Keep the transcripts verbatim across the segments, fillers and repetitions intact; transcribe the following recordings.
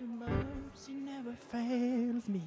Mercy never fails me.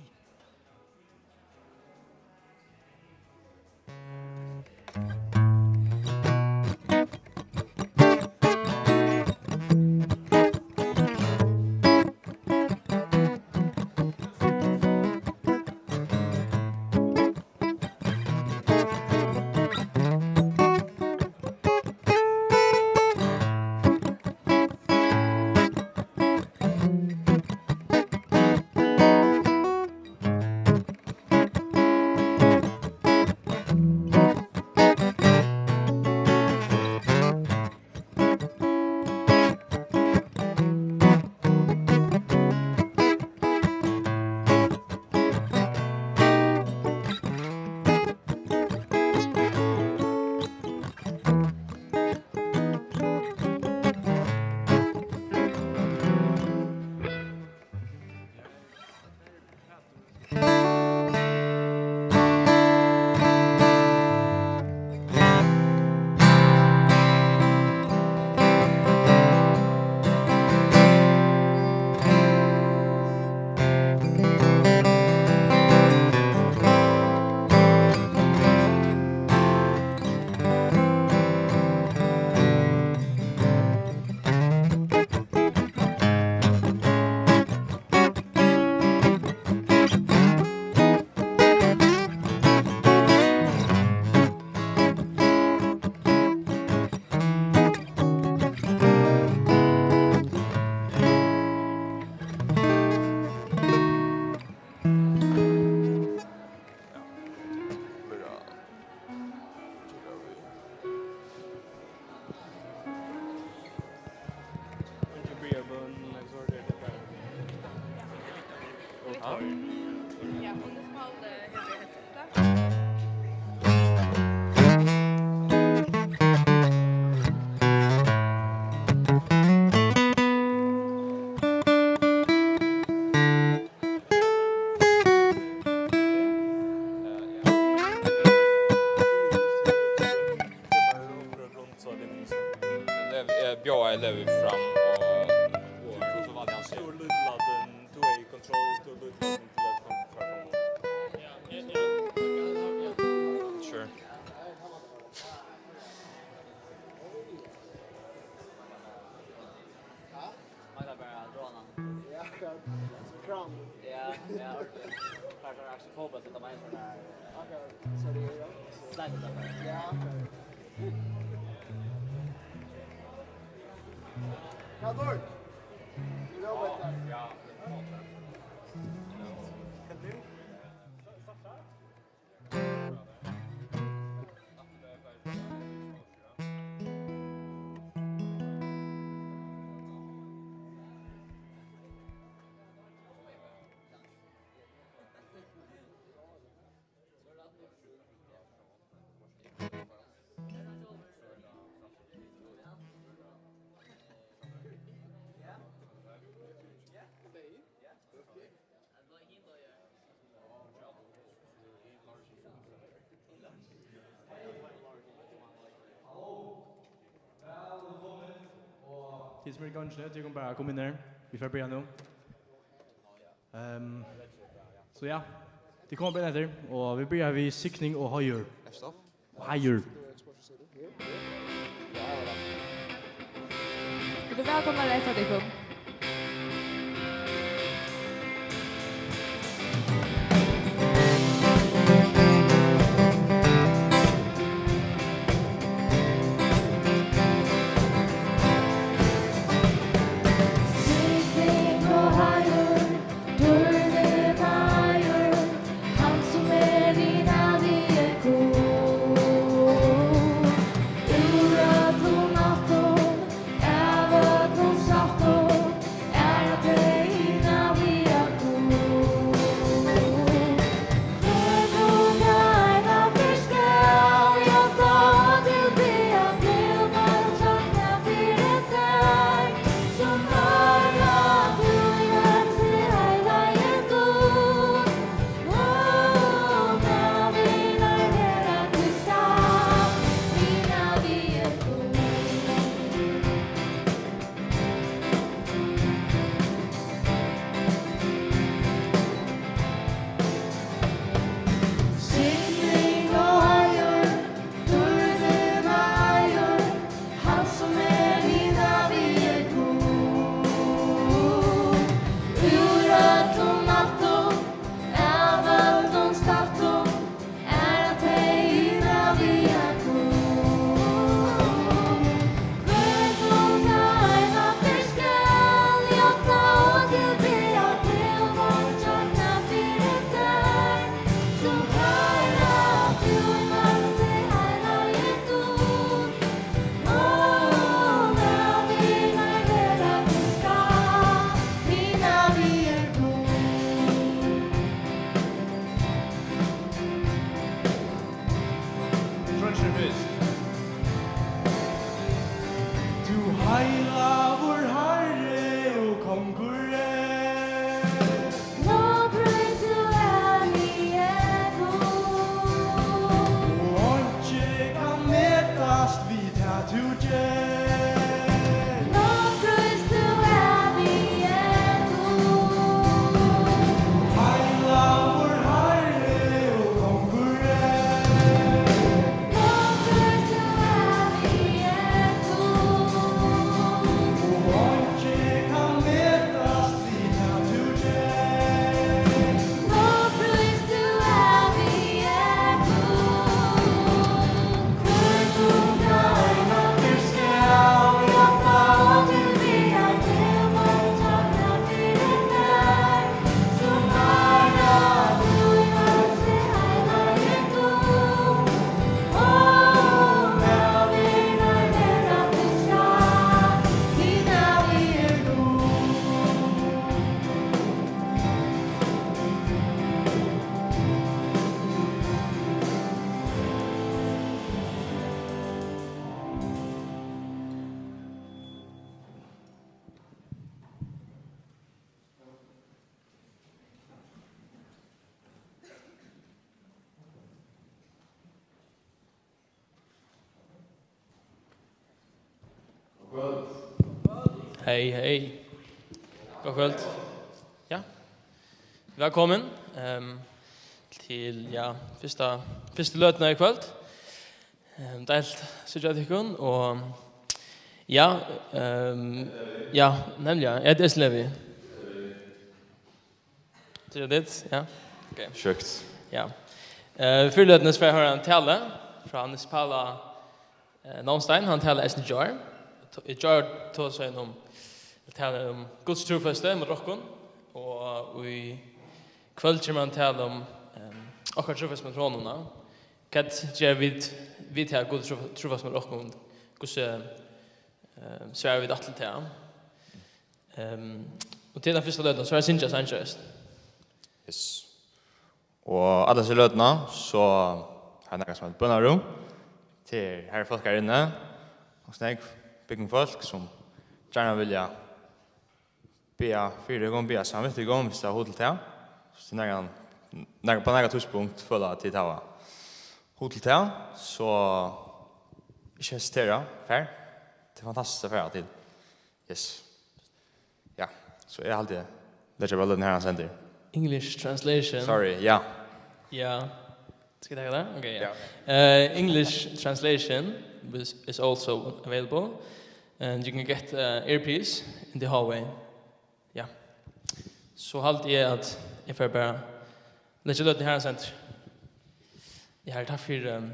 Elev-, eh, bjóða elevir fram og, og, og so var tað hann sigur. Tú er í kontroll, tú er lítil til at fara fram. Sure. Manglar bara dronan. Ja, akkurat. So kram. Ja, ja, ordentligt. Kanskje han er akkurat fotball, så tar man en sånn her. Akkurat. Så det er jo. Slide det bare. Ja, akkurat. Hva tror du? Du jobber etter. Kan du? Tit sum eru í gongini, tit kunnu bara koma inn her. Vit fara at byrja nú. Ehm, so ja, tit koma bara inn eftir, og vit byrja við signing og heiður. Heiður. Tit eru vælkomin at reisa tykkum. Signing og heiður, dýrligur maður, hann sum er hin ævigi Gud. Úr øllum ættum, av øllum slættum, Tú heilagur Harri og kongur er. Lovprís tú ævigi Gud. Og einki kann metast við tað tú ger. Lovprís tú ævigi Gud. Heilagur Harri og kongur er. Hey, hey. Gott kvøld. Ja. Vælkomin, ehm, til, ja, fyrsta, fyrstu løtuna í kvøld. Ehm, deiligt at síggja tykkum, og, ja, ehm, ja, nemliga, eg eiti Espen Levi. Tað er tað, ja. Ok. Sjúkt. Ja. Eh, fyrr í løtuni so fara vit at hoyra eina talu frá Niels Páll, eh, Naunstein. Hann talar eisini í gjár. To-, í gjár tosaði hann um, talar um Guds trúfesti móti okkum, og í kvøld kemur hann at tala um, ehm, okkara trúfesti móti honum, ja. Hvat gera vit, vit her, Gud trú-, trúfesti móti okkum? Hvussu, eh, svara vit aftur til tað? Ehm, og til ta fyrstu løtuna, so er tað at syngja sangir, veitst. Yes. Og alla hesa løtuna, so havi eg nakað sum eitur bønarúm. Tað eru her fólk her inni, og snakk, bygdin fólk, sum gjarna vilja biðja fyri tykkum, biðja saman við tykkum, viss tað er hug til tað. Viss tað er nakað, nakað, á nakað tíðspunkt føla at tit hava hug til tað, so ikki hesitera, far. Tað er fantastiskt at fara til. Yes. Ja, so eg haldi, leggja bara løtuna har hann stendur. English translation. Sorry, ja. Ja. Skal eg taka tað? Ok, ja. Ja. Uh, English translation is, is also available, and you can get, uh, earpiece in the hallway. Ja. So haldi eg at eg fari bara Leggja løtuna har hann stendur. Ja, Harri, takk fyri, ehm,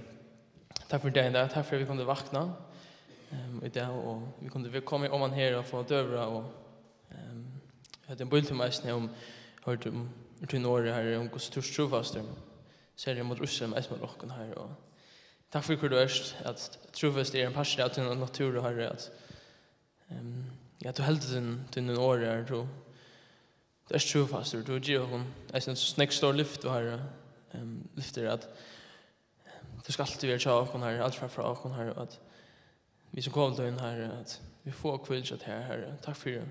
takk fyri dagin í dag. Takk fyri at vit kundu vakna, ehm, í dag, og vit kundu, vit komu oman her og fáa døgurða, og, ehm, høvdu ein bílitíma eisini um, hoyrdu um tíni orð, Harri, um hvussu tú ert trúfastur, serliga móti Ísrael, men eisini móti okkum, Harri, og takk fyri hvar tú ert, at trúfesti er ein partur av tíni náttúru, Harri, at Ehm, ja, tú heldur tín, tín orð, er tú, tú ert trúfastur, tú gevur okkum eisini so nógv stór lyfti, Harri, ehm, lyftir at, ehm, tú skalt altíð vera hjá okkum, Harri, aldri fara frá okkum, Harri, og at vit sum koma til tín, Harri, at vit fáa hvíld hjá tær, Harri. Takk fyri,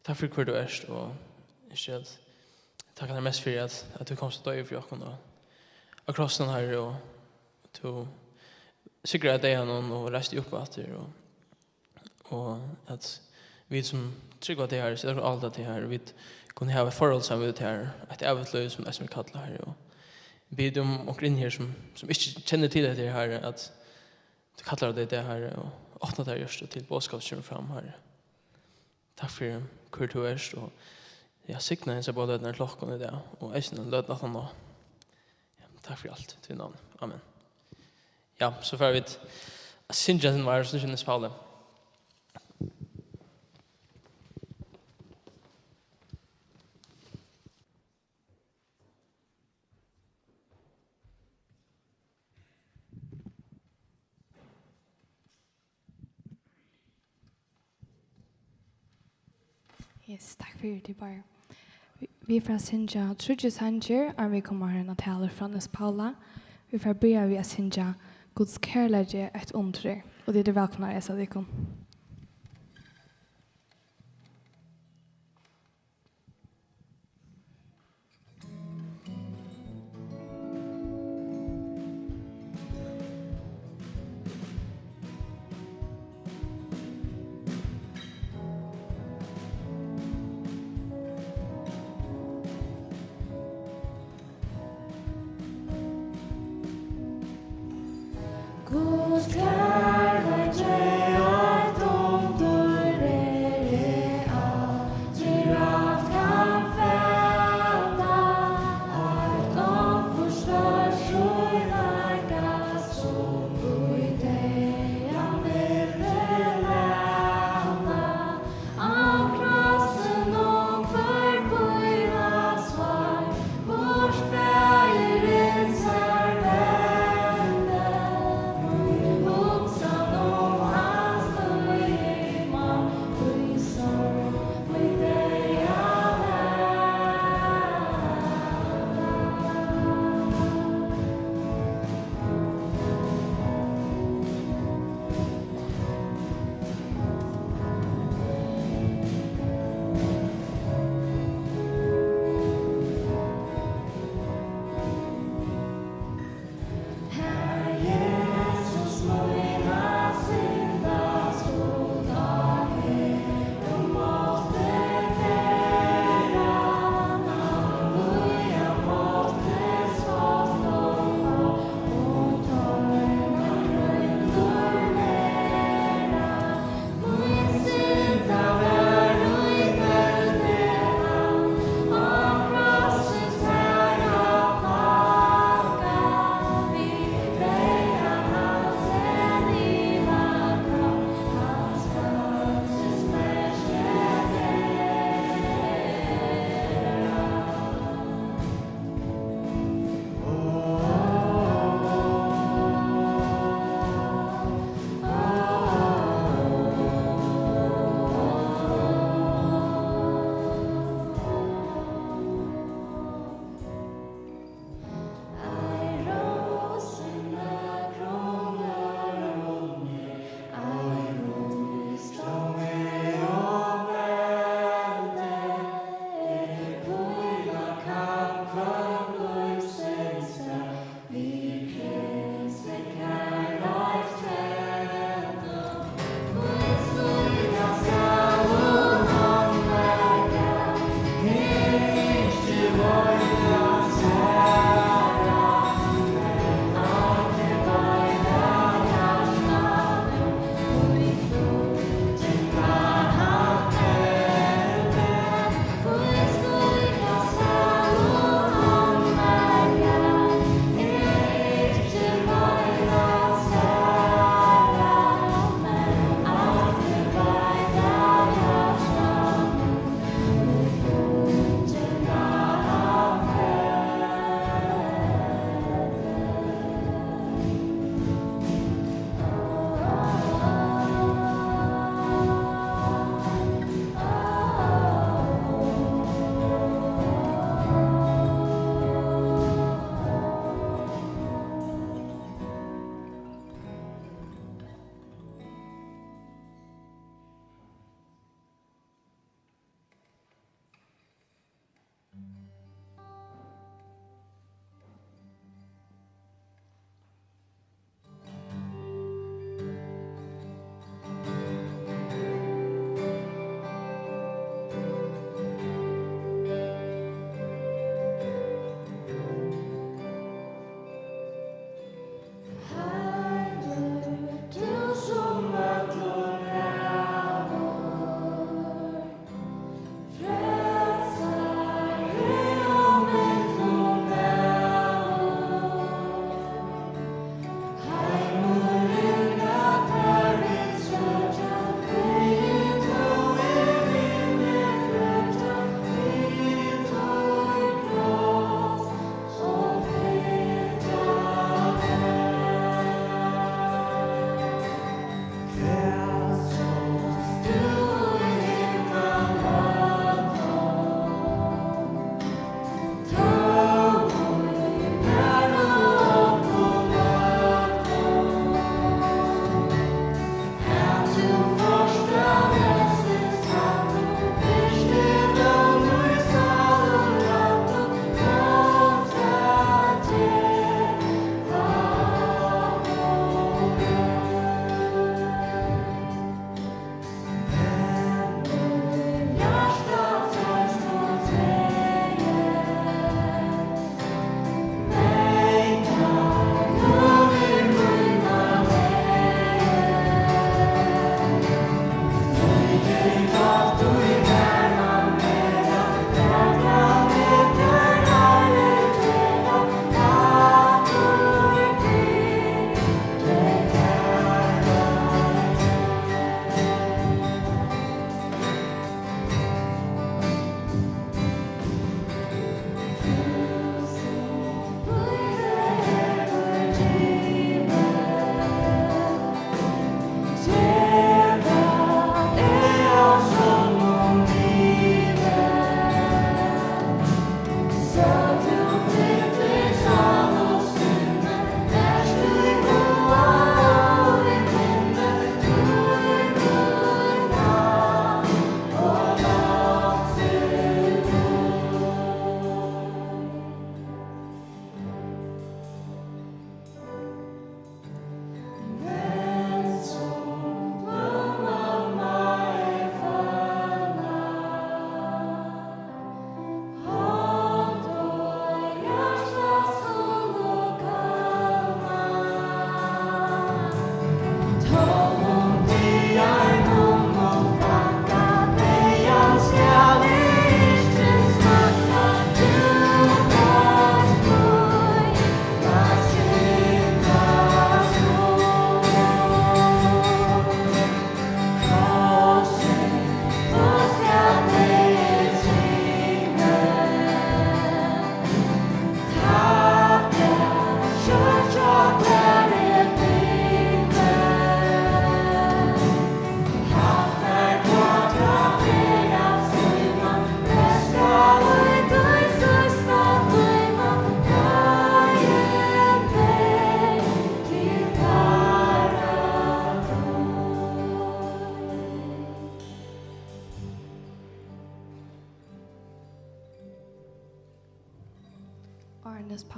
takk fyri hvar tú ert, og ikki at, takk Harri mest fyri at, at tú komst at doyða fyri okkum, og á krossinum, Harri, og tú sigraði deyðan og, og reisti upp aftur, og Og at vit sum trúgva teg, Harri, seta okkum álvara til, Harri, vit kunnu hava eitt forhold saman við teg, Harri, eitt ævigt lív sum eisini er kallað, Harri, og vit um onkur inni her sum, sum ikki kennir til hetta, Harri, at tú kallar á tey í dag, Harri, og opna teirra hjørtu til boðskapin kemur fram, Harri. Takk fyri hvør tú ert, og ja, signa hesa báðar løturnar til okkum í dag, og eisini løtuna aftaná. Ja, takk fyri alt, í tín navni. Amen. Ja, so fara vit at syngja ein sindur meir, so kemur Niels Páll. Yes, takk fyri tað, Páll. Vit, vit fara at syngja tríggjar sangir, áðrenn vit koma at hoyra eina talu frá Niels Páll. Vit fara at byrja við at syngja Guds kærleiki er eitt undur, og tit eru vælkomin at reisa tykkum. Guds kærleiki eitt undur er, eg aldri rætt kann fata, eitt offer stórt trúleika, sum í deyðan vildi lata. Á krossinum hvør píla sveið, burt Faðirin sær vendi. Mín hugsun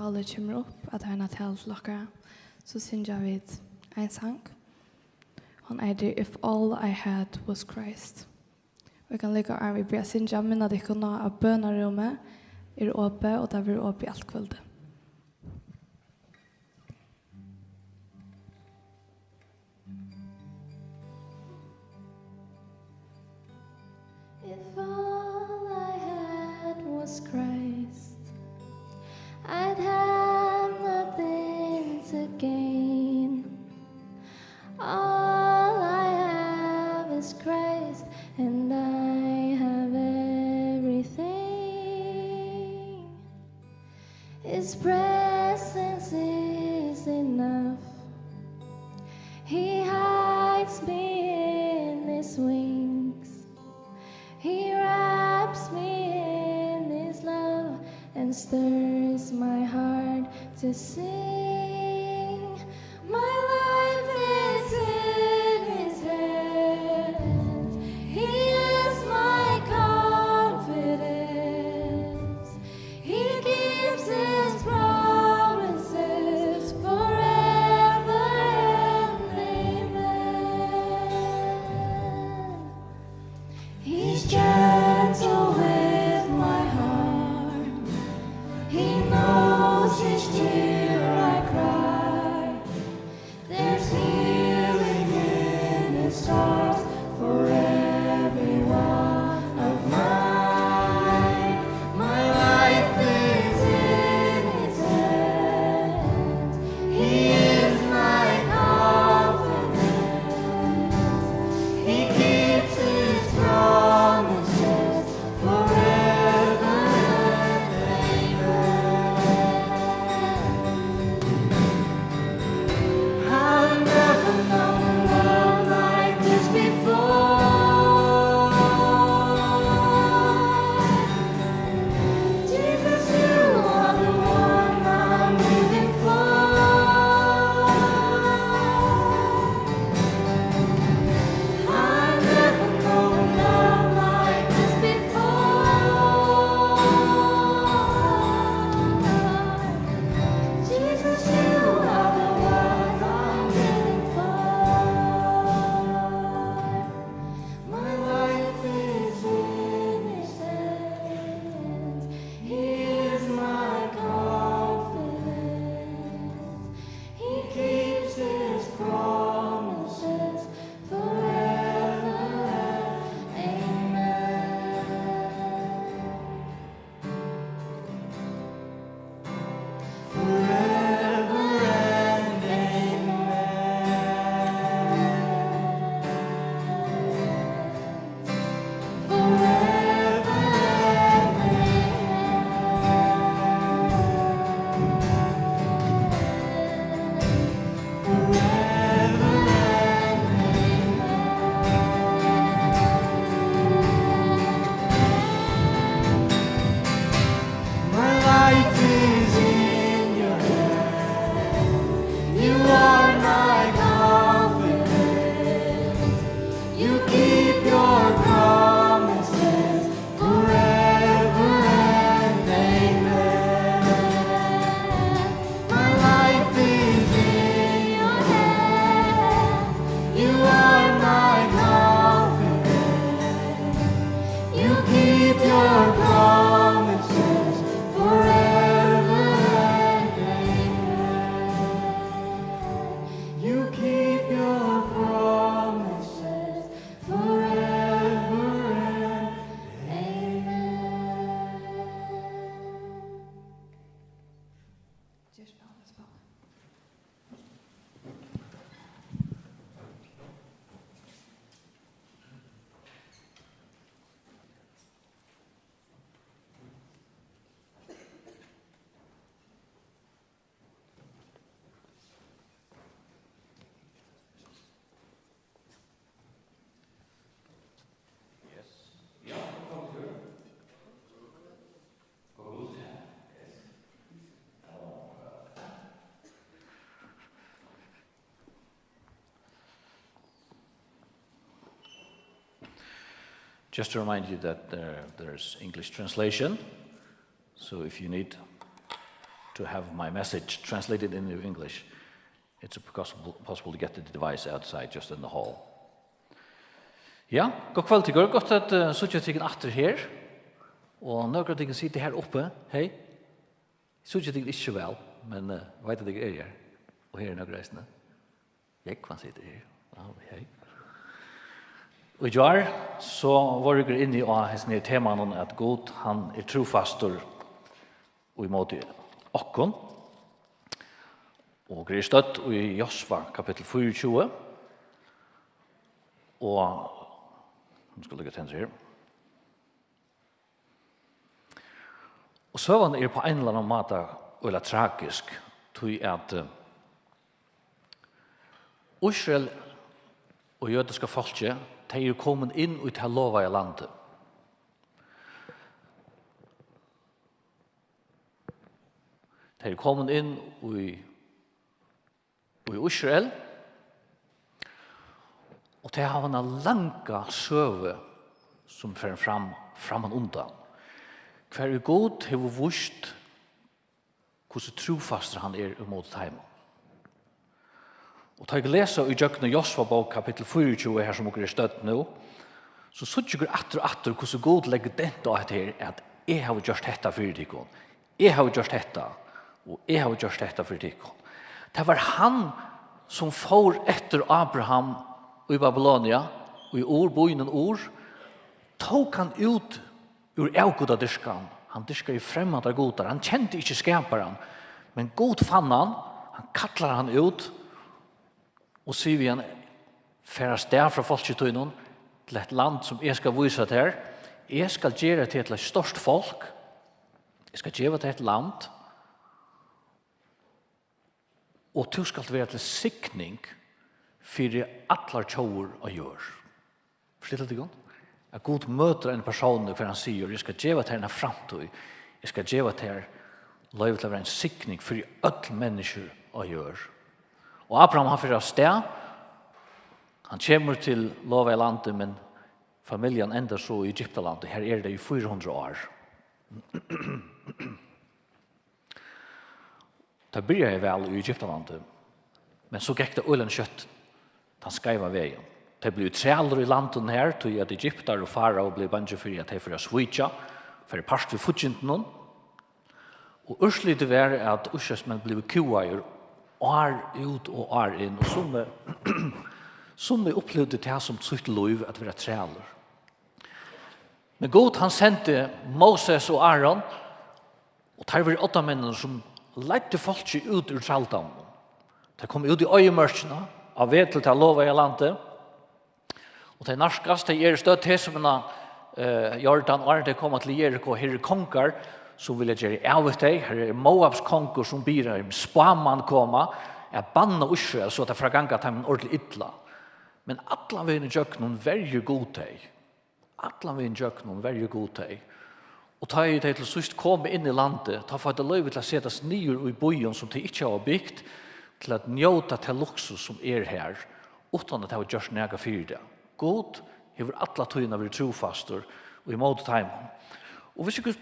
Óli kemur upp at halda eina talu til okkara, so syngja vit ein sang. Hon eitur If All I Had Was Christ. Og eg kann líka, áðrenn vit byrja at syngja, minna tykkum á, at bønarúmið er opið, og tað verður opið alt kvøldið. If all I had was Christ, I'd have nothing to gain. All I have is Christ, and I have everything. His presence is enough. He hides me in his wings. He wraps me in his love and stirs my heart to sing. My life is in his hands. He is my confidence. He keeps his promises forever and amen. He's gentle with my heart. He knows each tear I cry. There's healing in his arms for every one of mine. My life is in his hands. He is my confidence. He keeps his promises forever and amen. I've never known a love like this before. Jesus, you are the one I'm living for. I've never known a love like this before. Jesus, you are the one I'm living for. My life is in his hands. He is my confidence. He keeps his promises forever and amen. Forever and amen. Forever and amen. Forever and amen. My life is in your hands. You are my confidence. You keep your promises forever and amen. My life is in your hands. You are my confidence. You keep your promises forever and amen. You keep your promises forever and amen. Just to remind you that there, there's English translation, so if you need to have my message translated into English. It's possible, possible to get the device outside, just in the hall. Ja, gott kvøld, tykkum. Gott at uh, síggja tykkum aftur her. Og nøkur av tykkum sita her uppi. Hei. Síggja tykkum ikki so væl, men uh, veit at tykkum eru her. Og her eru nøkur eisini. Jógvan situr her. Ja, hei. Og í gjár, so vóru okur inni á hesin her teman um, at Gud, hann er trúfastur í móti okkum. Og okur eru stødd í Josva, kapittul fýraogtjúgu. Og, nú skal eg líka tendra her. Og søgan er på en eller annen måte øyla tragisk, tí at uh, Ísrael og jødiska fólkið, tey eru komin inn í tað lovaða landið. Tey eru komin inn í, í Ísrael, og tey hava eina langa søgu, sum fer fram, framman undan, hvar ið Gud hevur víst, hvussu trúfastur hann er ímóti teimum. Og tá eg lesi í gjøgnum Josva bók, kapittul fýraogtjúgu, her sum okur eru stødd nú, so síggja okur aftur og aftur, hvussu Gud leggur dent á hetta her, at eg havi gjørt hetta fyri tykkum, eg havi gjørt hetta, og eg havi gjørt hetta fyri tykkum. Tað var hann, sum fór eftir Abraham í Babylonia, í Ur, býnum Ur, tók hann út úr avgudadyrkan. Hann dyrkaði fremmandar gudar. Hann kendi ikki skaparan. Men Gud fann hann, hann kallar hann út og sigur við hann: Far av stað frá fólki tínum til eitt land, sum eg skal vísa tær. Eg skal gera teg til eitt stórt fólk. Eg skal geva tær eitt land. Og tú skalt vera til signing fyri allar tjóðir á jørð. Forstilla tykkum, at Gud møtir ein persón, hvar hann sigur: Eg skal geva tær eina framtíð, eg skal geva tær loyvi til at vera ein signing fyri øll menniskju á jørð. Og Abraham, hann fer av stað, hann kemur til lovaða landið, men familjan endar so í Egyptalandi, her eru tey í fýra hundrað ár. Tað byrjaði væl í Egyptalandi, men so gekk tað øgiliga skjótt tann skeiva vegin. Tey blivu trælir í landinum her, tí at Egyptar og farao blivu bangin fyri, at tey fóru at svíkja, fara í part við fíggindunum. Og úrslitið var, at ísraelsmenn blivu kúgaðir ár út og ár inn, og summi, summi upplivdu tað sum sítt lív at vera trælur. Men Gud, hann sendi Moses og Aron, og teir vóru oddamenninir, sum leiddu fólkið út úr trældóminum. Teir komu út í oyðimørkina, á veg til tað lovaða landið. Og tey nærkast, tey eru stødd her sum innan uh, Jordan, og áðrenn tey koma til Jeriko, her eru kongar, sum vilja gera av við tey. Her er Moabs kongur, sum biður ein spámann koma at banna Ísrael, so at tað fer at ganga teimum ordiliga illa. Men allan vegin ígjøgnum verjir Gud tey. Allan vegin gjøgnum verjir Gud tey. Og tá ið tey til síðst koma inn í landið, tá fáa tey loyvi til at setast niður í býum, sum tey ikki hava bygt, til at njóta tað luksus, sum er her, uttan at hava gjørt nakað fyri tað. Gud hevur alla tíðina verið trúfastur í móti teimum. Og hvis okur,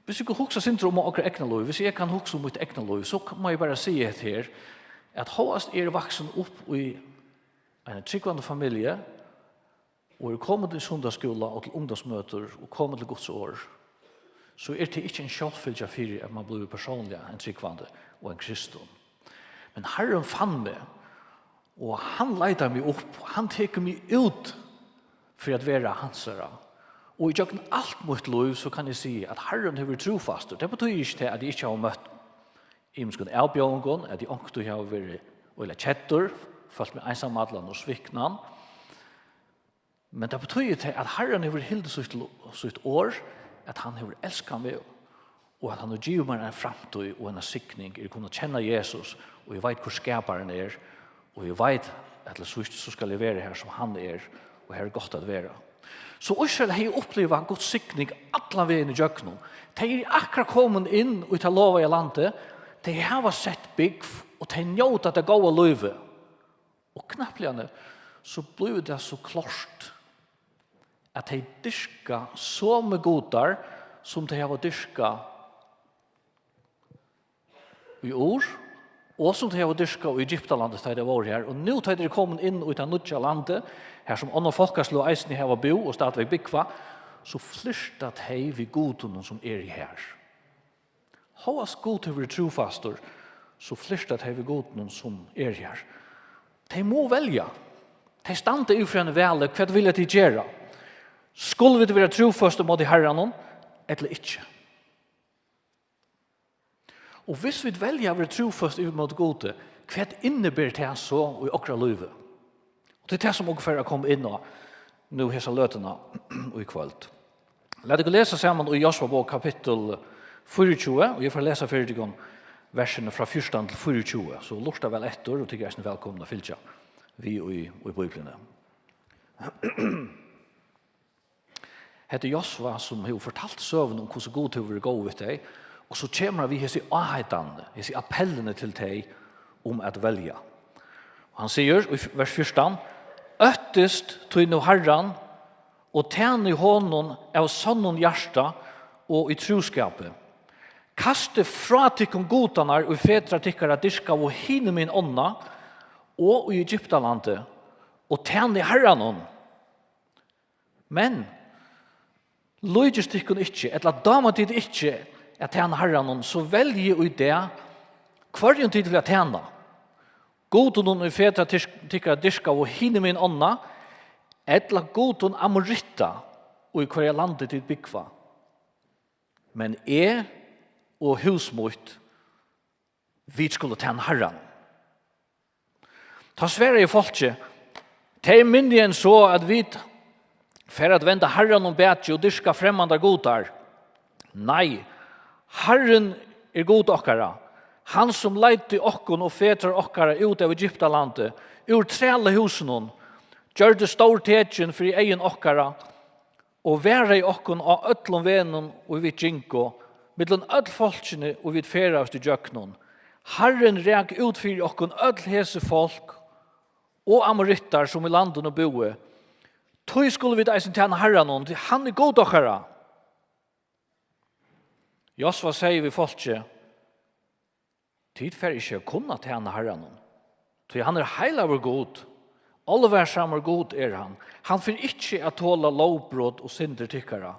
hvis okur hugsa sindur um okkara egna lív, hvis eg kann hugsa um mítt egna lív, so má eg bara siga hetta her, at hóast eg eri vaksin upp í eini trúgvandi familju, og er komin til sunnudagsskúla og til ungdómsmøtir og komin til Guds orð, so er tað ikki ein sjálvfylgja fyri, at mann blívur persónliga ein trúgvandi og ein kristin. Men Harrin fann meg, og hann leitar meg upp, hann tekur meg út fyri at vera hansara. Og ígjøgnum alt mítt lív, so kann eg siga, at Harrin hevur verið trúfastur. Tað betýðir ikki tað, at eg ikki havi møtt ymiskum avbjóðingum, at eg onkuntíð havi verið øgiliga keddur, følt meg einsamallan og sviknan. Men tað betýðir tað, at Harrin hevur hildið sítt, sítt orð, at hann hevur elskað meg, og at hann hevur givið mær eina framtíð og eina signing. Eg eri komin at kenna Jesus, og eg veit, hvør Skaparin er, og eg veit, at til síðst, so skal eg vera har, sum hann er, og har er gott at vera. So Ísrael hevði upplivað Guds signing allan vegin ígjøgnum. Tey eru akkurát komin inn í tað lovaða landið. Tey hava sett búgv, og tey njóta tað góða lívið. Og knappliga, so blívur tað so klárt, at tey dyrka somu gudar, sum tey hava dyrkað í Ur, og sum tey hava dyrkað í Egyptalandi, tá ið tey vóru har. Og nú, tá ið tey eru komin inn í tað nýggja landið, har sum onnur fólkasløg eisini hava búð og stadigvæk búgva, so flirta tey við gudunum, sum eru har. Hóast Gud hevur verið trúfastur, so flirta tey við gudunum, sum eru har. Tey mugu velja. Tey standa yvir fyri einum vali. Hvat vilja tit gera? Skulu vit vera trúføst ímóti Harranum, ella ikki? Og hvis vit velja at vera trúføst yvir móti Gudi, hvat inniber tað so í okra lívi? Og tað er tað, sum okur fara at koma inn á nú hesa løtuna í kvøld. Lat okkum lesa saman í Josva bók, kapittul fýraogtjúgu, og eg fari at lesa fyri tykkum versini frá fjúrtan til fýraogtjúgu, so lurta væl eftir, og tykkum eisini vælkomin at fylgja við í, í Bíbliuni. Hetta er Josva, sum hevur fortalt søguna um, hvussu Gud hevur verið góður við tey, og so kemur hann við hesi áheitanini, hesi appellini til tey um at velja. Og hann sigur í vers fjúrtan: Óttist tí nú Harran, og tænið honum av sonnum hjarta og í trúskapi. Kastið frá tykkum gudarnar, ið fedrar tykkara dyrkaðu hinumegin ánna og í Egyptalandi, og tænið Harranum. Men líkist tykkum ikki, ella dámar tit ikki at tæna Harranum, so veljið í dag, hvørjum tit vilja tæna. Gudunum, ið fedrar tysk-, tykkara dyrkaðu hinumegin ánna, ella gudum Amoritta, í hvørja landi tit búgva. Men eg og hús mítt, vit skulu tæna Harran. Tá svaraði fólkið: Tað er minni enn so, at vit fara at venda Harranum bakið og dyrka fremmandar gudar. Nei, Harrin er Gud okkara, hann sum leiddi okkum og fedrar okkara út av Egyptalandi, úr trælahúsinum, gjørdi stór tekin fyri eygum okkara, og varðaði okkum á øllum vegnum, ið vit gingu, millum øll fólkini, ið vit ferðaðust ígjøgnum. Harrin rak út fyri okkum øll hesi fólk og amorittar, sum í landinum búðu. Tí skulu vit eisini tæna Harranum, tí hann er Gud okkara. Josva segði við fólkið: Tit fara ikki at kunna tæna Harranum, tí hann er heilagur Gud, álvarsamur Gud er hann. Hann fer ikki at tola lógbrot og syndir tykkara.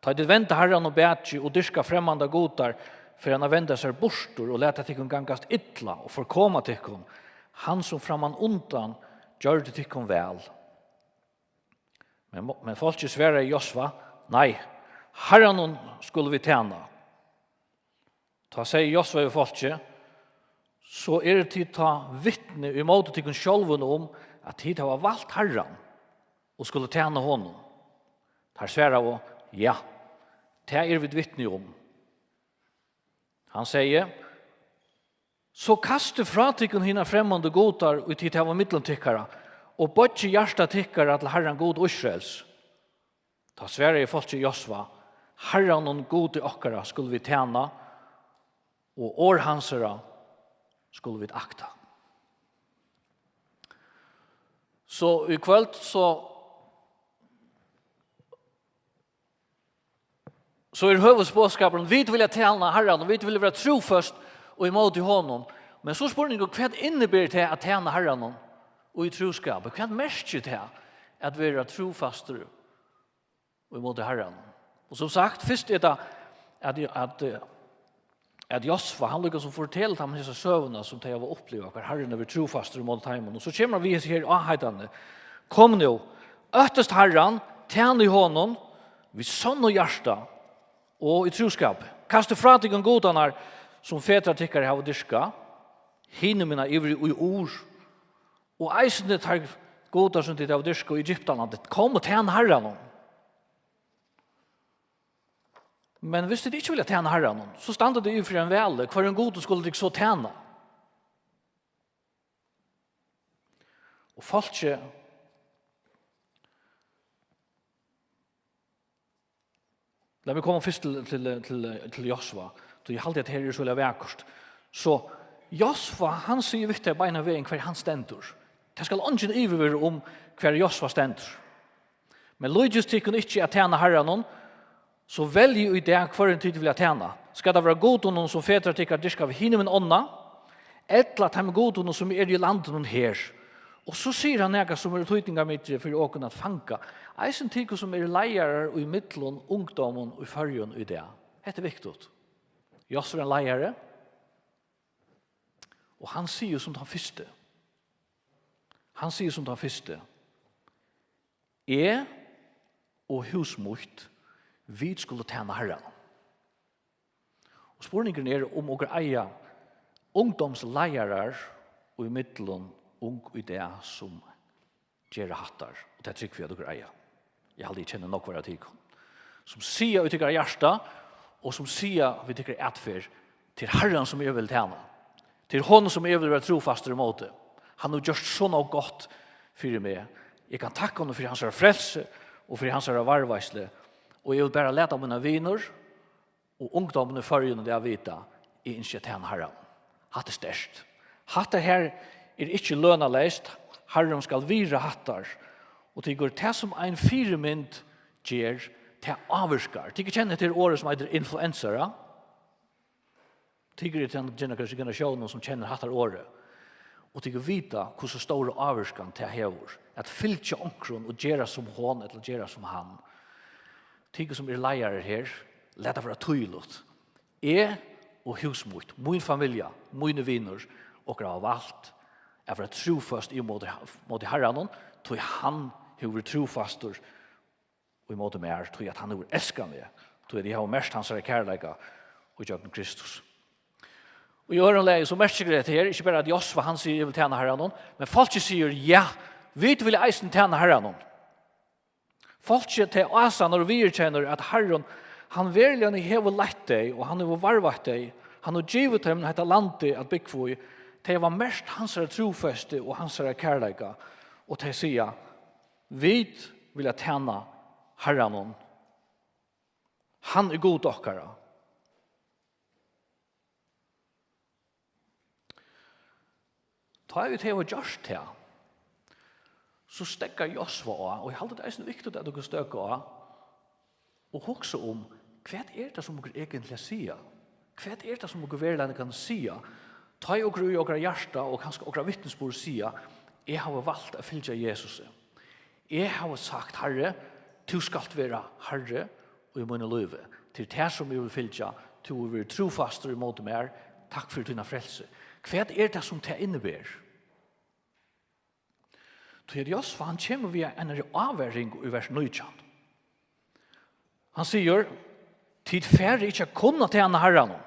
Tá tit venda Harranum bakið og dyrka fremmandar gudar, fer hann at venda sær burtur og lata tykkum gangast illa og forkoma tykkum, hann sum frammanundan gjørdi tykkum væl. Men, men fólkið svaraði Josva: Nei, Harranum skulu vit tæna. Tá segði Josva við fólkið: So eru tit tá vitni ímóti tykkum sjálvum um, at tit hava valt Harran og skulu tæna honum? Teir svaraðu: Ja, tað eru vit vitni um. Hann segði: So kastið frá tykkum hinar fremmandu gudar, ið tit hava millum tykkara, og boyggið hjarta tykkara til Harran Gud Ísraels. Tá svaraði fólkið Josva: Harranum Gudi okkara skulu vit tæna, og orð hansara skulu vit akta. So í kvøld, so, so er høvuðsboðskapurin, vit vilja tæna Harranum, vit vilja vera trúføst og ímóti honum. Men so spurningur, hvat inniber tað at tæna Harranum og í trúskapi? Hvat merkir tað at vera trúfastur og ímóti Harranum? Og sum sagt, fyrst er tað at, at, at Josva, hann líka sum fortelur teimum hesa søguna, sum tey hava upplivað, hvar Harrin hevur verið trúfastur ímóti teimum. Og so kemur hann við hesi her áheitanini: Kom nú, óttist Harran, tænið honum við sonnum hjarta og í trúskapi. Kastið frá tykkum gudarnar, sum fedrar tykkara hava dyrkað, hinumegin yvir í Ur, og eisini teir gudar, sum tit hava dyrkað í Egyptalandi. Kom og tæn Harranum. Men hvis tit ikki vilja tæna Harranum, so standa tit yvir fyri einum vali, hvørjum gudi skulu tit so tæna? Og fólkið, lat meg koma fyrst til, til, til, til Josva, tí eg haldi, at her er so vakurt. So Josva, hann sigur við tey beinan vegin, hvar hann stendur. Tað skal eingin yvirveru um, hvar Josva stendur. Men líkist tykkum ikki at tæna Harranum, so veljið í dag, hvørjum tit vilja tæna. Skal tað vera gudunum, sum fedrar tykkara dyrkaðu við hinumegin ánna, ella teimum gudunum, sum eru í landinum her? Og so sigur hann nakað, sum er týdningarmikið fyri okkum at fanga. Eisini tykur, sum eru leiðarar í millum ungdómin í Føroyum í dag. Hetta er viktigt. Josva er ein leiðari, og hann sigur sum tann fyrsti. Hann sigur sum tann fyrsti: Eg og hús mítt, vit skulu tæna Harranum. Og spurningurin er, um okur eiga ungdómsleiðarar í millum ung í dag, sum gera hattar, og tað trúgvi eg, at okur eiga. Eg haldi, eg kenni nógvar av tykum, sum siga í tykkara hjarta, og sum siga við tykkara atferð: Tað er Harran, sum eg vil tæna. Tað er honum, sum eg vil vera trúfastur ímóti. Hann hevur gjørt so nóg gott fyri meg. Eg kann takka honum fyri hansara frelsi og fyri hansara varðveitslu. Og eg vil bara lata mínar vinir og ungdómin í Føroyum í dag vita: Eg ynski at tæna Harran. Hatta er sterkt. Hatta her er ikki lønarleyst. Harrin skal virða hattar. Og tykur, tað, sum ein fyrimynd ger, tað ávirkar. Tykur kenna hetta her orðið, sum eitur influensarar. Tykur eru tann generasjónin, sum kennir hattar orðið. Og tykur vita, hvussu stóra ávirkan tað hevur at fylgja onkrum og gera sum hon ella gera sum hann. Tykur, sum eru leiðarar her, lat tað vera týðiligt: Eg og hús mítt, mín familja, mínir vinir, okur hava valt at vera trúføst í móti, móti Harranum, tí hann hevur verið trúfastur í móti mær, tí at hann hevur elskað meg, tí at eg havi merkt hansara kærleika ígjøgnum Kristus. Og í øðrum lagi, so merkir hetta her, ikki bara at Josva, hann sigur: Eg vil tæna Harranum, men fólkið sigur: Ja, vit vilja eisini tæna Harranum. Fólkið, tey ásannar og viðurkennir, at Harrin, hann veruliga hevur leitt tey, og hann hevur varðveitt tey, hann hevur givið teimum hetta landið at búgva í. Tey hava merkt hansara trúfesti og hansara kærleika, og tey siga: Vit vilja tæna Harranum. Hann er Gud okkara. Tá ið tey hava gjørt tað, so steðgar Josva á, og eg haldi, tað er eisini viktigt, at okur støðga á og hugsa um, hvat er tað, sum okur eigentliga siga? Hvat er tað, sum okur veruliga kann siga? Tá ið okur í okra hjarta og kanska okra vitnisburð siga: Eg havi valt at fylgja Jesusi. Eg havi sagt: Harri, tú skalt vera Harri í mínum lívi. Tað er tær, sum eg vil fylgja. Tú hevur verið trúfastur ímóti mær. Takk fyri tína frelsu. Hvat er tað, sum tað inniber? Tí at Josva, hann kemur við einari ávaring í vers nítjan. Hann sigur: Tit fara ikki at kunna tæna Harranum.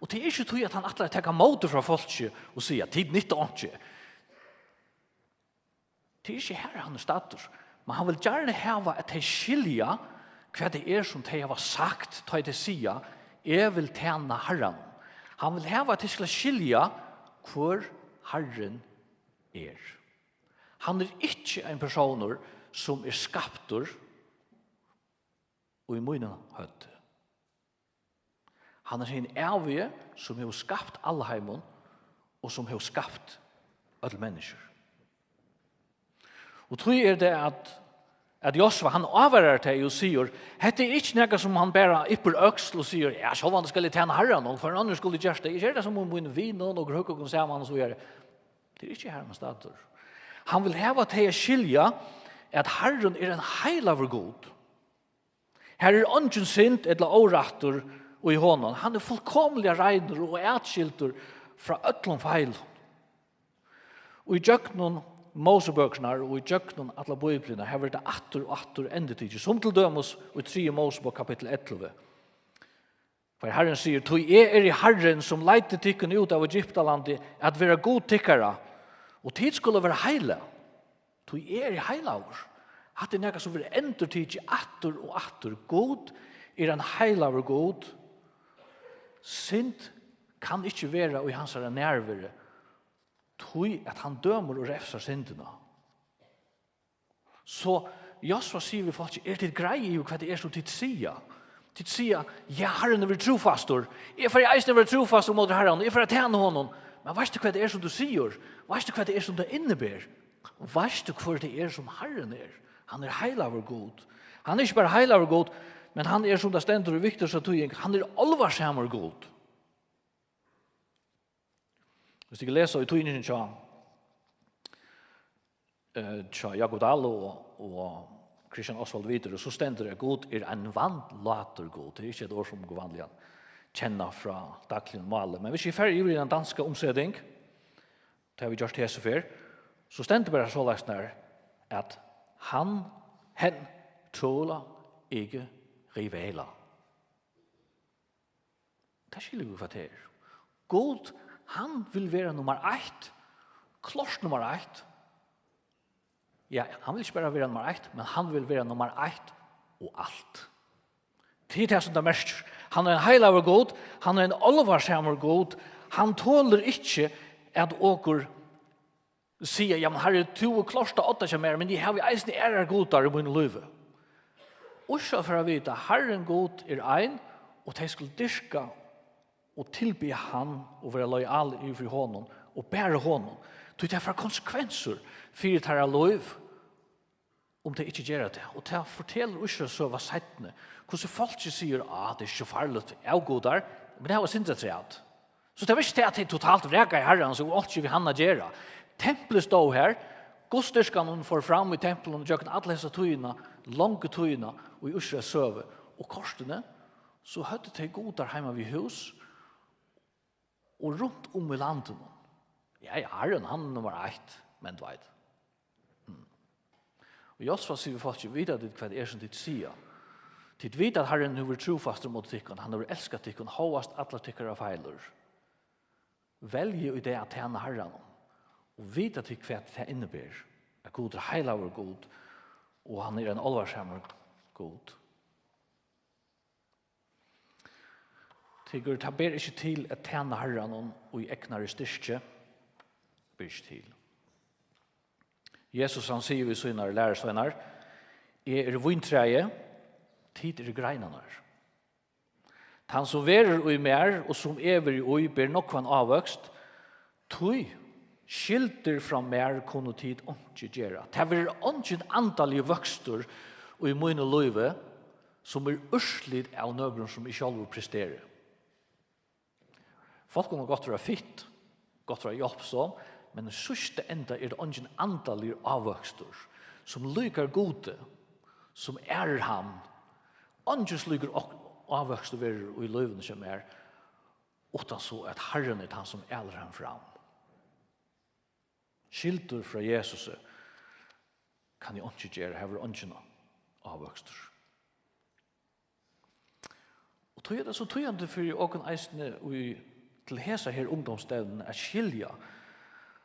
Og tað er ikki tí, at hann ætlar at taka mótið frá fólki og siga: Tit nytta einki. Tað er ikki har, hann er staddur. Men hann vil gjarna hava, at tey skilja, hvat tað er, sum tey hava sagt, tá ið tey siga: Eg vil tæna Harranum. Hann vil hava, at tey skulu skilja, hvør Harrin er. Hann er ikki ein persónur, sum er skaptur í mínum høvdi. Hann er hin ævigi, sum hevur skapt alheimin og sum hevur skapt øll menniskju. Og tí er tað, at, at Josva, hann ávarar tey og sigur: Hetta er ikki nakað, sum hann bara yppir øksl og sigur: Ja, sjálvandi skal eg tæna Harranum, og hvør annar skuldi gjørt tað? Eg ger tað sum um mín vin, og okur hugga okkum saman og so víðari. Tað er ikki har, hann er staddur. Hann vil hava tey at skilja, at Harrin er ein heilagur Gud. Har er eingin synd ella órættur í honum. Hann er fullkomiliga reinur og atskildur frá øllum feilum. Og í gjøgnum Mósebøkurnar og í gjøgnum alla Bíbliuna, har verður tað aftur og aftur endurtikið, sum til dømis í triðju Mósebók, kapittul ellivu, har Harrin sigur: Tí eg eri Harrin, sum leiddi tykkum út av Egyptalandi, at vera Gud tykkara, og tit skulu vera heilag, tí eg eri heilagur. Hatta er nakað, sum verður endurtikið aftur og aftur. Gud er ein heilagur Gud. Synd kann ikki vera í hansara nærveru, tí at hann dømir og refsar syndina. So Josva sigur við fólkið: Eru tit greið yvir, hvat tað er, sum tit siga? Tit siga: Ja, Harrin hevur verið trúfastur. Eg fari eisini at vera trúfastur móti Harranum. Eg fari at tæna honum. Men veitst tú, hvat tað er, sum tú sigur? Veitst tú, hvat tað er, sum tað inniber? Veitst tú, hvør tað er, sum Harrin er? Hann er heilagur Gud. Hann er ikki bara heilagur Gud, Men hann er, sum tað stendur í Viktors týðing, hann er álvarsamur Gud. Hvis tit lesa í týðingini hjá, eh, hjá Jakob Dahl og, og Christian Oswald Wider, so stendur, at Gud er ein vandlátur Gud. Tað er ikki eitt orð, sum okur vanliga kenna frá dagligum máli. Men hvis eg fari yvir í ein danska umseting, tað hava vit gjørt hesa ferð, so stendur bara soleiðis her, at hann, hen, tåler ikke rivaler. Tað skilja vit, hvat tað er. Gud, hann vil vera nummar eitt, klárt nummar eitt. Ja, hann vil ikki bara vera nummar eitt, men hann vil vera nummar eitt og alt. Tað er tað, sum tað merkir. Hann er ein heilagur Gud, hann er ein álvarsamur Gud, hann tolir ikki, at okur siga: "Ja, men Harri, tú hevur klárt tað hjá mær, men eg havi eisini aðrar gudar í mínum lívi." Og so fara vit at Harrin Gud er ein, og tey skulu dyrka og tilbiðja hann og vera lojal yvir fyri honum, og bara honum. Tí tað fær konsekvensur fyri teirra lív, um tey ikki gera tað. Og tað fortelur Ísraels søga seinni, hvussu fólkið sigur: "Á, tað er ikki so farligt, avgudar, men tað hava synd afturat." So tað var ikki tað, at tey totalt vrakaðu Harran, so alt við hann at gera. Templið stóð har, gudsdyrkanin fór fram í templinum gjøgnum alla hesa tíðina, longu tíðina, í Ísraels søgu. Og kortini, so høvdu tey gudar heima við hús, og runt um í landinum. Ja, ja, Harrin, hann er nummar eitt, men tú veit. Mm. Og Josva sigur við fólkið: "Vita tit, hvat er, sum tit siga? Tit vita, at Harrin hevur verið trúfastur móti tykkum, hann hevur elskað tykkum, hóast allar tykkara feilir. Veljið í dag at tæna Harranum, og vita tit, hvat tað inniber, at Gud er heilagur Gud, og hann er ein álvarsamur Gud." Tykur, tað ber ikki til at tæna Harranum í egnari styrki. Ber ikki til. Jesus, hann sigur við sínar lærisveinar: "Eg eri víntræið, tit eru greinarnar. Tann, sum verður í mær, og sum eg verði í, ber nógvan ávøkst, tí skyldir frá mær kunnu tit einki gera." Tað verður eingin andaligur vøkstur í mínum lívi, sum er úrslit av nøkrum, sum eg sjálvur presteri. Fólk kunnu gott vera fitt, gott vera hjálpsom, men í síðsta enda er tað eingin andaligur ávøkstur, sum líkar Gudi, sum ærir hann. Eingin slíkur á-, ávøkstur verður í lívinum hjá mær, uttan so at Harrin er tann, sum ælir hann fram. Skyldur frá Jesusi kann eg einki gera, har verður eingin ávøkstur. Og tí er tað so týðandi fyri okkum eisini í, til hesa her ungdómsstevnuna at skilja,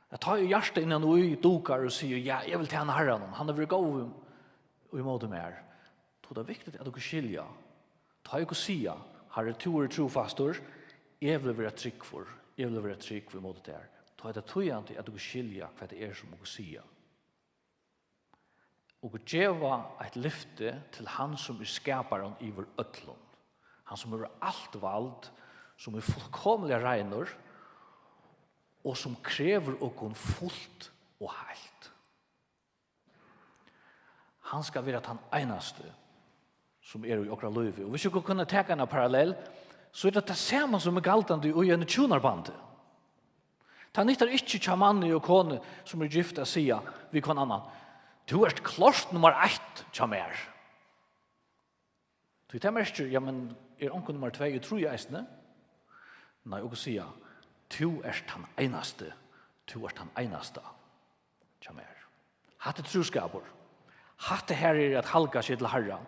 at tá ið hjartað innan í dukar og sigur: "Ja, eg vil tæna Harranum, hann hevur verið góður í, í móti mær." Tá er tað viktigt, at okur skilja, tá ið okur siga: "Harri, tú ert trúfastur, eg vil vera trúgvur, eg vil vera trúgv í móti tær." Tá er tað týðandi, at okur skilja, hvat tað er, sum okur siga. Okur geva eitt lyfti til hann, sum er skaparin yvir øllum, hann, sum hevur alt vald, sum er fullkomiliga reinur, og sum krevur okkum fult og heilt. Hann skal vera tann einasti, sum er í okra lívi. Og hvis okur kunnu taka eina parallell, so er tað tað sama, sum er galdandi í einum hjúnabandi. Tað nyttar ikki hjá manni og konu, sum eru gift, at siga við hvønn annan: "Tú ert klárt nummar eitt hjá mær." Tí tað merkir: "Ja, men er onkur nummar tvey og trý eisini?" Nei, okur siga: "Tú ert tann einasti, tú ert tann einasta hjá mær." Hatta er trúskapur. Hatta her er at halga seg til Harran.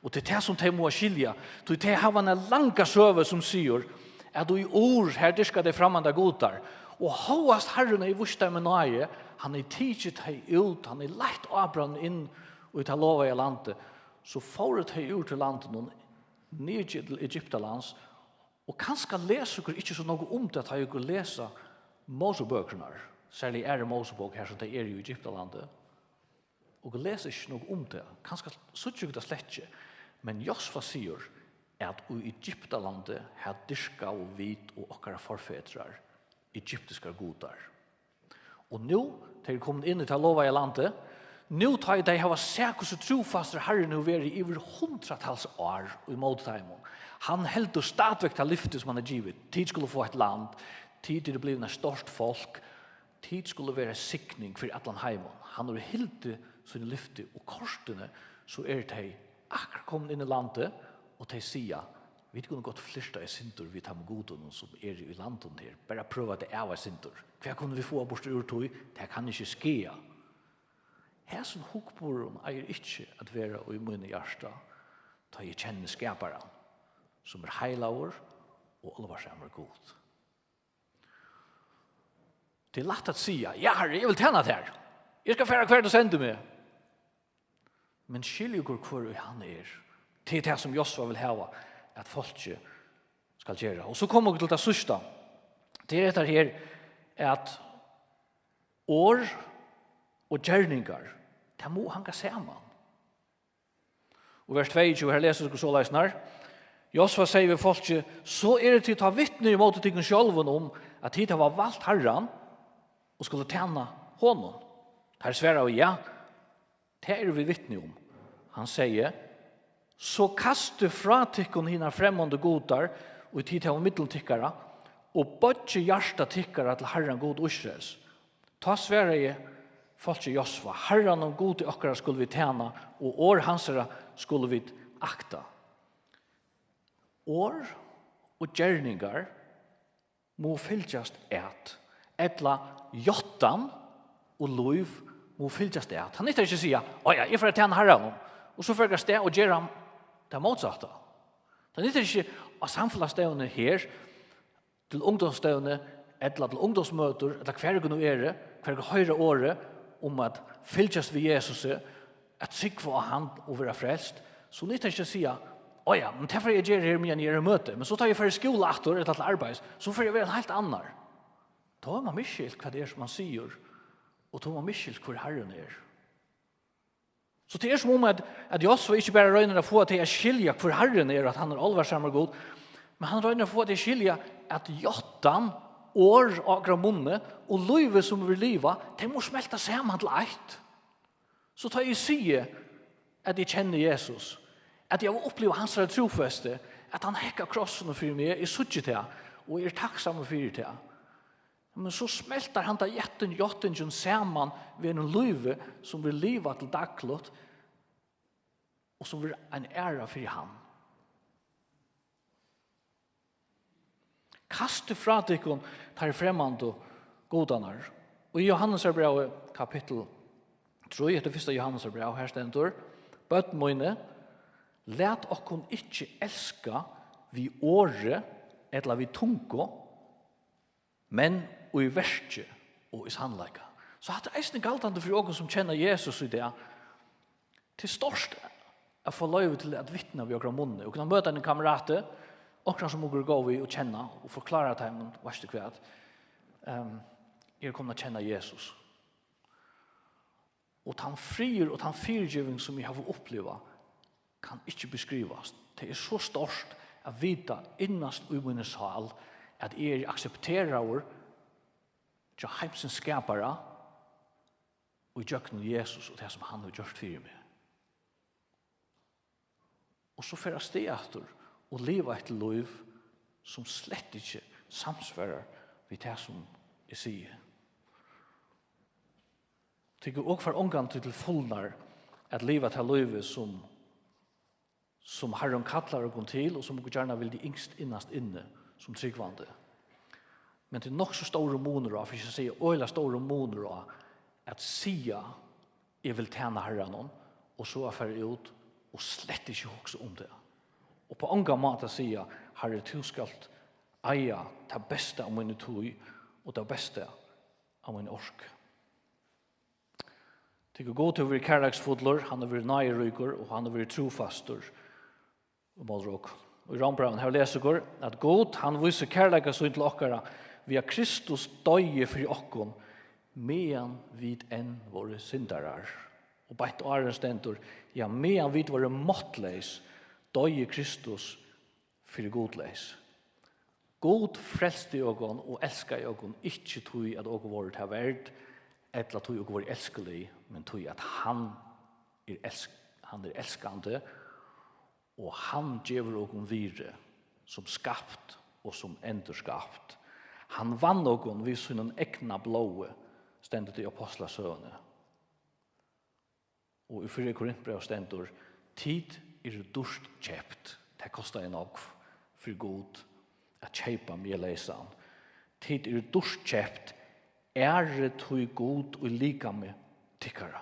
Og tað er tað, sum tey mugu skilja. Tí tey hava eina langa søgu, sum sigur, at í Ur, har dyrka tey frammandagar gudar. Og hóast Harrin hevði víst teimum náði, hann hevði tikið tey út, hann hevði leitt Abraham inn í tað lovaða landið, so fóru tey út úr landinum, niður til Egyptalands, og kanska lesa okur ikki so nógv um tað, tá okur lesa Mosebøkurnar, serliga aðru Mosebók, har sum tey eru í Egyptalandi. Okur lesa ikki nógv um tað, kanska síggja okur tað slett ikki, men Josva sigur, at í Egyptalandi, har dyrkaðu vit og okkara forfedrar egyptiskar gudar. Og nú, tey eru komin inn í tað lovaða landið, Nú tá ið tey hava sæð, hvussu trúfastur Harrin hevur verið yvir hundraðtals ár í móti teimum, hann heldur stadigvæk tað lyfti, sum hann hevur givið: Tit skulu fáa eitt land, tit eru blivin eitt stórt fólk, tit skulu vera signing fyri allan heimin. Hann hevur hildið síni lyfti, og kortini so eru tey akkurát komin inn í landið, og tey siga: Vit kunnu gott flirta eitt sindur við teimum gudunum, sum eru í landinum her. Bara prøva tað av eitt sindur. Hvat kunnu vit fáa burtur úr tí? Tað kann ikki skaða. Hesin hugburðurin eigur ikki at vera í mínum hjarta, tá eg kenni Skaparan, sum er heilagur og álvarsamur Gud. Tað er lætt at siga: Ja, Harri, eg vil tæna tær. Eg skal fara, hvar tú sendir meg. Men skilja okur, hvør ið hann er. Tað er tað, sum Josva vil hava, at fólkið skal gera. Og so koma okur til tað síðsta. Tað er hetta her, at orð og gerningar, tað má hanga saman. Og vers tveyogtjúgu, her lesa okur soleiðis nær: Josva segði við fólkið: So eru tit tá vitni ímóti tykkum sjálvum um, at tit hava valt Harran og skulu tæna honum. Teir svaraðu: Ja, tað eru vit vitni um. Hann segði: So kastið frá tykkum hinar fremmandu gudar, ið tit hava millum tykkara, og boyggið hjarta tykkara til Harran Gud Ísraels. Tá svaraði fólkið Josva: Harranum Gudi okkara skulu vit tæna, og orð hansara skulu vit akta. Orð og gerningar mugu fylgjast at, ella játtan og lív mugu fylgjast at. Hann nyttar ikki at siga: Á ja, eg fari at tæna Harranum, og so fari eg avstað og gera tað mótsatta. Tað nyttar ikki á samfelagsstevnu her, til ungdómsstevnu, ella til ungdómsmøtur, ella hvar okur nú eru, hvar okur hoyra orðið um at fylgjast við Jesusi, at trúgva á hann og vera frelst, so nyttar ikki at siga: Á ja, men tað fari eg at gera her, meðan eg eri í møti, men so tá eg fari í skúla aftur, ella til arbeiðis, so fari eg at vera ein heilt annar. Tá hevur mann misskilt, hvat tað er, sum mann sigur, og tá hevur mann misskilt, hvør Harrin er. So tað er, sum um at, at Josva ikki bara roynir at fáa tey at skilja, hvør Harrin er, og at hann er álvarsamur Gud, men hann roynir at fáa tey at skilja, at játtan, orð á okkara munni, og lívið, sum vit liva, tey mugu smelta saman til eitt. So tá eg sigi, at eg kenni Jesus, at eg havi upplivað hansara trúfesti, at hann hekk á krossinum fyri meg, eg síggi tað, og eg eri takksamur fyri tað. Men so smeltar handa játtin-, játtingin saman við einum lívi, sum vit liva til dagligt, og sum verður ein æra fyri hann. Kastið frá tykkum teir fremmandu gudarnar. Og í Jóhannesarbrævi, kapittul trý, hetta er fyrsta Jóhannesarbræv, her stendur: Børn míni, lat okkum ikki elska við orði ella við tungu, men í verki og í sannleika. So hatta er eisini galdandi fyri okkum, sum kenna Jesus í dag. Tað er stórt at fáa loyvi til at vitna við okkara munni. Okur kunnu møta einum kamerati, onkran, sum okur eru góð við og kenna, og forklára teimum, veitst tú hvat, ehm, eg eri komin at kenna Jesus. Og tann friður og tann fyrigeving, sum eg havi upplivað, kann ikki beskrivast. Tað er so stórt at vita innast í míni sál, at eg eri aksepteraður hjá heimsins skapara, og ígjøgnum Jesus og tað, sum hann hevur gjørt fyri meg. Og so fer avstað aftur og liva eitt lív, sum slett ikki samsvarar við tað, sum eg sigi. Tykur, okur fara ongantíð til fulnar at liva tað lívið, sum, sum Harrin kallar okum til, og sum okur gjarna vildu ynskt innast inni sum trúgvandi. Men tað er nokk so stórur munur á, fyri ikki at siga øgiliga stórur munur á, at siga: Eg vil tæna Harranum, og so at fara út og slett ikki hugsa um tað. Og á ongan máta siga: Harri, tú skalt eiga tað besta av míni tíð og tað besta av míni orku. Tykur, Gud hevur verið kærleiksfullur, hann hevur verið náðiríkur og hann hevur verið trúfastur ímóti okkum. Og í Rómbrævinum, her lesa okur, at Gud, hann vísir kærleika sín til okkara, við at Kristus doyði fyri okkum, meðan vit enn vóru syndarar. Og beint áðrenn stendur: Ja, meðan vit vóru máttleys, doyði Kristus fyri gudleys. Gud frelsti okum og elskaði okum, ikki tí at okur vóru tað verd, ella tí okur vóru elskulig, men tí at hann er elsk-, hann er elskandi, og hann gevur okum virði sum skapt og sum endurskapt. Hann vann okum við sínum egna blóði, stendur tað í Ápostlasøguni. Og í fyrra Korintbrævi stendur: "Tit eru dýrt keypt." Tað kostaði nógv fyri Gud at keypa meg leysan. "Tit eru dýrt keypt, ærið tí Gud í likami tykkara."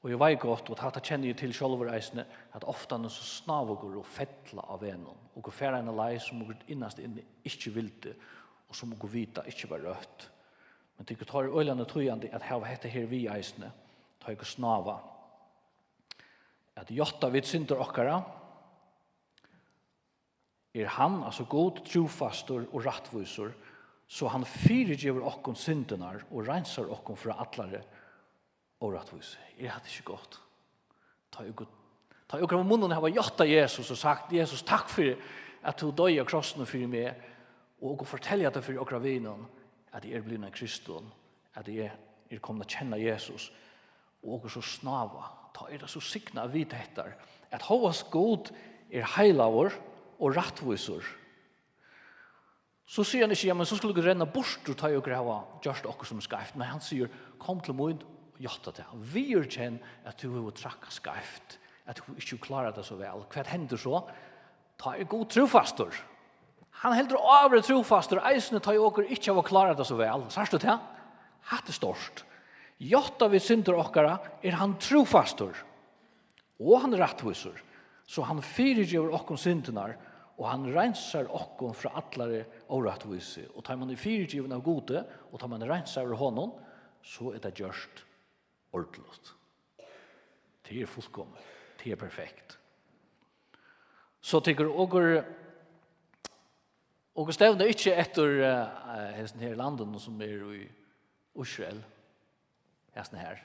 Og eg veit gott, og hatta kenni eg til sjálvur eisini, at ofta so snáva okur og fella á vegnum. Okur fara eina leið, sum okur innast inni ikki vildi, og sum okur vita ikki var røtt. Men tykkum tað er øgiliga týðandi at hava hetta her við eisini, tá okur snáva. At játta vit syndir okkara, er hann, altso Gud, trúfastur og rættvísur, so hann fyrigevur okkum syndirnar og reinsar okkum frá allari órættvísi. Er hatta ikki gott? Tá okur, tá okur av munninum hava játtað Jesus og sagt: "Jesus, takk fyri at tú doyði á krossinum fyri meg," og okur fortelja tað fyri okra vinum, at eg eri blivin ein kristin, at eg eri komin at kenna Jesus, og okur so snáva, tá er tað so signað at vita hetta, at hóast Gud er heilagur og rættvísur, so sigur hann ikki: "Ja, men so skulu okur renna burtur, tá okur hava gjørt okkurt sum er skeivt." Nei, hann sigur: "Kom til mín og játta tað. Viðurkenn at tú hevur traðkað skeivt, at tú ikki hevur klárað tað so væl." Hvat hendir so? Tá er Gud trúfastur. Hann heldur á at vera trúfastur, eisini tá ið okur ikki hava klárað tað so væl. Sært tú tað? Hatta er stórt. Játta vit syndir okkara, er hann trúfastur. Og hann er rættvísur. So hann fyrigevur okkum syndirnar, og hann reinsar okkum frá allari órættvísi. Og tá man er fyrigivin av Gudi, og tá man er reinsaður av honum, so er tað gjørt ordiligt. Tað er fullkomið. Tað er perfekt. So tykkur okur, okur stevna ikki eftir, eh, hesum her landinum sum er í Ísrael, hesum her.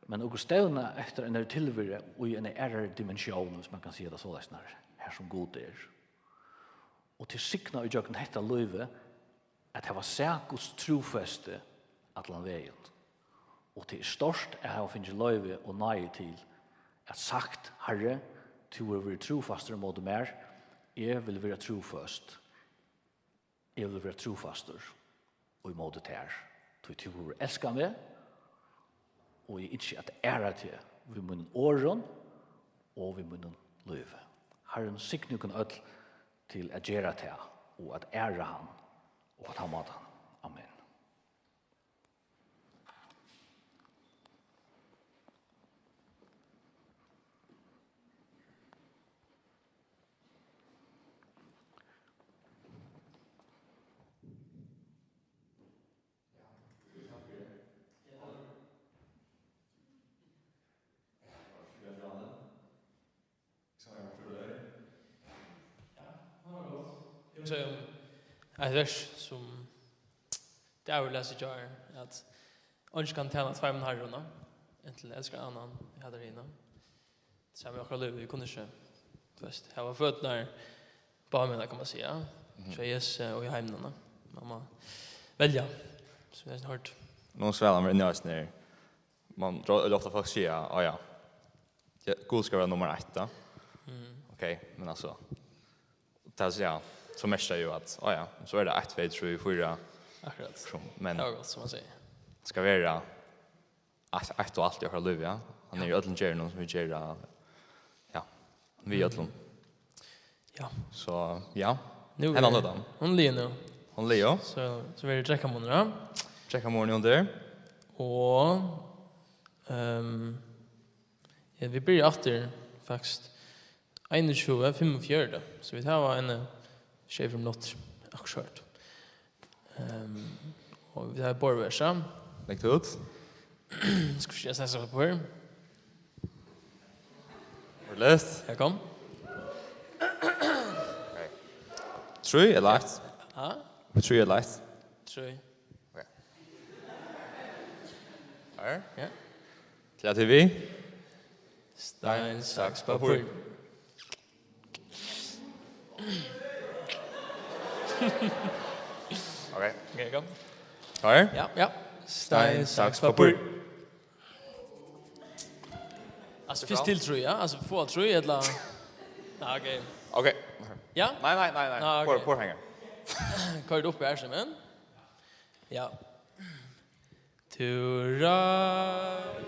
Men okur stevna eftir einari tilveru í eini aðrari dimensjón, hvis man kann siga tað soleiðis, nær, har sum Gud er. Og til signa í gjøgnum hetta lívið, at hava sæð Guds trúfesti allan vegin. Og tað er stórt at hava fingið loyvi og náði til at sagt: "Harri, tú hevur verið trúfastur ímóti mær, eg vil vera trúføst, eg vil vera trúfastur ímóti tær, tí tú hevur elskað meg, og eg ynski at æra teg við mínum orðum og við mínum lívi." Harrin signi okkum øll til at gera tað og at æra hann og á tann mátan. Amen. Eg hugsaði um eitt vers, sum David las í gjár, at eingin kann tæna tveimum harrum, inntil elskar annan, hatar hina. Sum í okkara lívi, vit kunnu ikki, tú veist, hava føturnar báðar megin, kann man siga. Mhm. Hjá Jesusi og í heiminum. Man má velja, sum eg hoyrdi. Nú svæla mær inn í eisini her. Man dro-, eller ofta folk siga: "Á ja, ja, Gud skal vera nummar eitt, da." Mm. Ok, men altso, tað vil siga, so merkir tað jo at, á ja, so er tað eitt, tvey, trý, fýra. Akkurát. So, men tað var gott, sum man sigur. Skal vera eitt, eitt og alt í okkara lívi, ja. Hann er í øllum gerðunum sum vit gera, ja. Hann er við øllum. Ja. So, ja. Nú er hendan løtan. Hon liggur nú. Hon liggur. So, so verður drekkamunur, ja. Drekkamunur undir. Og, ehm, ja, vit byrja aftur, faktiskt, einogtjúgu fimmogfjøruti, so vit hava eini sjey minuttir, akkurát. Ehm, og vit hava borðversa. Legg tað út. Skal vit síggja, sett okkum her. Ordiligt. Her kom. Ok. Trý ella eitt? Ha? Trý ella eitt? Trý. Ok. Her. Ja. Til at vi. Stein, saks, pappír. Ok. Ok, kom. Klár? Ja, ja. Stein, saks, pappír. Altso, fyrst til trý, ja? Altso, fáa trý, ella? Ja, ok. Ok. Ja? Nei, nei, nei, nei. Ah, ok. Koyr, koyr hengar. Koyr tað upp her, Simon. Ja. Tú rá-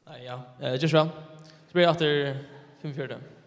Nei, ja. Eh, ger so væl. Spyr aftur fimmogfjøruti.